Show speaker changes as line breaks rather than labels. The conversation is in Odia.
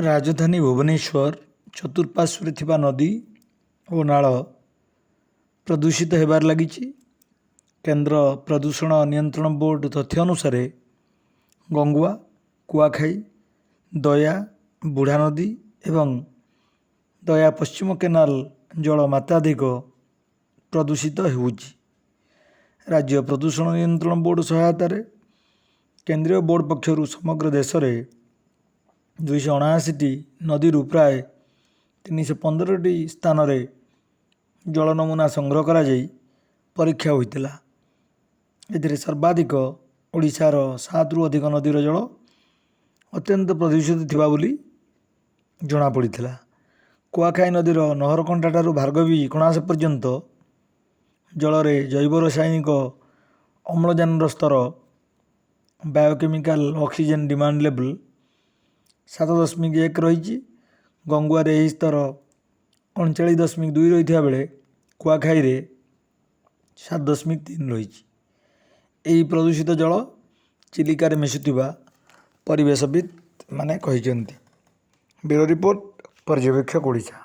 ରାଜଧାନୀ ଭୁବନେଶ୍ୱର ଚତୁଃପାର୍ଶ୍ୱରେ ଥିବା ନଦୀ ଓ ନାଳ ପ୍ରଦୂଷିତ ହେବାରେ ଲାଗିଛି। କେନ୍ଦ୍ର ପ୍ରଦୂଷଣ ନିୟନ୍ତ୍ରଣ ବୋର୍ଡ଼ ତଥ୍ୟ ଅନୁସାରେ ଗଙ୍ଗୁଆ, କୁଆଖାଇ, ଦୟା, ବୁଢ଼ା ନଦୀ ଏବଂ ଦୟା ପଶ୍ଚିମ କେନାଲ ଜଳ ମାତ୍ରାଧିକ ପ୍ରଦୂଷିତ ହେଉଛି। ରାଜ୍ୟ ପ୍ରଦୂଷଣ ନିୟନ୍ତ୍ରଣ ବୋର୍ଡ଼ ସହାୟତାରେ କେନ୍ଦ୍ରୀୟ ବୋର୍ଡ଼ ପକ୍ଷରୁ ସମଗ୍ର ଦେଶରେ 279ଟି ନଦୀରୁ ପ୍ରାୟ 315ଟି ସ୍ଥାନରେ ଜଳ ନମୁନା ସଂଗ୍ରହ କରାଯାଇ ପରୀକ୍ଷା ହୋଇଥିଲା। ଏଥିରେ ସର୍ବାଧିକ ଓଡ଼ିଶାର 7ରୁ ଅଧିକ ନଦୀର ଜଳ ଅତ୍ୟନ୍ତ ପ୍ରଦୂଷିତ ଥିବା ବୋଲି ଜଣାପଡ଼ିଥିଲା। କୁଆଖାଇ ନଦୀର ନହରକଣ୍ଟା ଠାରୁ ଭାର୍ଗବୀ କଣାସ ପର୍ଯ୍ୟନ୍ତ ଜଳରେ ଜୈବ ରାସାୟନିକ ଅମ୍ଳଜାନର ସ୍ତର, ବାୟୋକେମିକାଲ ଅକ୍ସିଜେନ୍ ଡିମାଣ୍ଡ ଲେବୁଲ୍, 7.1 ରହିଛି। ଗଙ୍ଗୁଆରେ ଏହି ସ୍ତର 39.2 ରହିଥିବା ବେଳେ କୁଆଖାଇରେ 7.3 ରହିଛି। ଏହି ପ୍ରଦୂଷିତ ଜଳ ଚିଲିକାରେ ମିଶୁଥିବା ପରିବେଶବିତ୍ ମାନେ କହିଛନ୍ତି। ବ୍ୟୁରୋ ରିପୋର୍ଟ, ପର୍ଯ୍ୟବେକ୍ଷକ ଓଡ଼ିଶା।